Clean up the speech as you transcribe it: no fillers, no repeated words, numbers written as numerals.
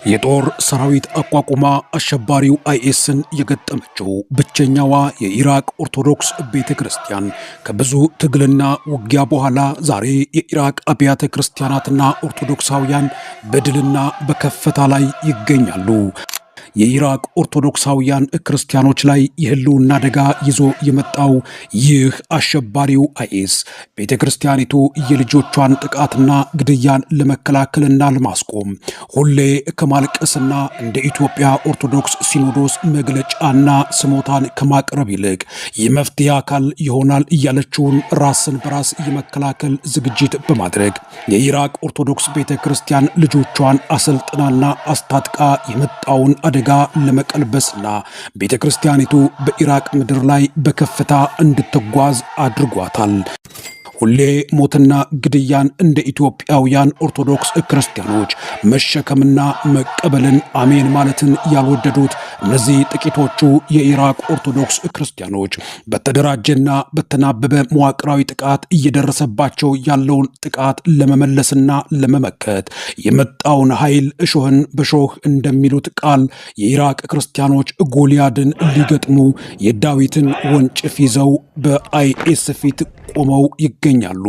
የጦር ሰራዊት አቋቁማ አሸባሪው አይኤስን የገጠመችው ብቸኛዋ የኢራቅ ኦርቶዶክስ ቤተ ክርስቲያን ከብዙ ትግልና ውጊያ በኋላ ዛሬ የኢራቅ አብያተ ክርስቲያናትና ኦርቶዶክሳውያን በድልና በከፍታ ላይ ይገኛሉ። የኢራቅ ኦርቶዶክሳውያን ክርስቲያኖች ላይ የህልውና አደጋ ይዞ የመጣው ይህ አሸባሪው አይኤስ ቤተ ክርስቲያኒቱ የልጆቿን ጥቃትና ግድያን ለመከላከልና ለማስቆም ሁሌ ከማልቀስና እንደ ኢትዮጵያ ኦርቶዶክስ ሲኖዶስ መግለጫና ስሞታን ከማቅረብ ይልቅ የመፍትሄ አካል ይሆናል እያለችውን ራስን በራስ የመከላከል ዝግጅት በማድረግ የኢራቅ ኦርቶዶክስ ቤተ ክርስቲያን ልጆቿን አሰልጥናና አስታጥቃ የመጣውን አደጋ ለመቀልበስና ቤተ ክርስቲያኒቱ በኢራቅ ምድር ላይ በከፍታ እንድትጓዝ አድርጓታል። ሁሌ ሞትና ግድያን እንደ ኢትዮጵያውያን ኦርቶዶክስ ክርስቲያኖች መሸከምና መቀበልን አሜን ማለትን ያልወደዱት እነዚህ ጥቂቶቹ የኢራቅ ኦርቶዶክስ ክርስቲያኖች በተደራጀና በተናበበ መዋቅራዊ ጥቃት እየደረሰባቸው ያለውን ጥቃት ለመመለስና ለመመከት የመጣውን ኃይል እሾህን በሾህ እንደሚሉት ቃል የኢራቅ ክርስቲያኖች ጎልያድን ሊገጥሙ የዳዊትን ወንጭፍ ይዘው በአይኤስ ፊት ቆመው ይገኛሉ።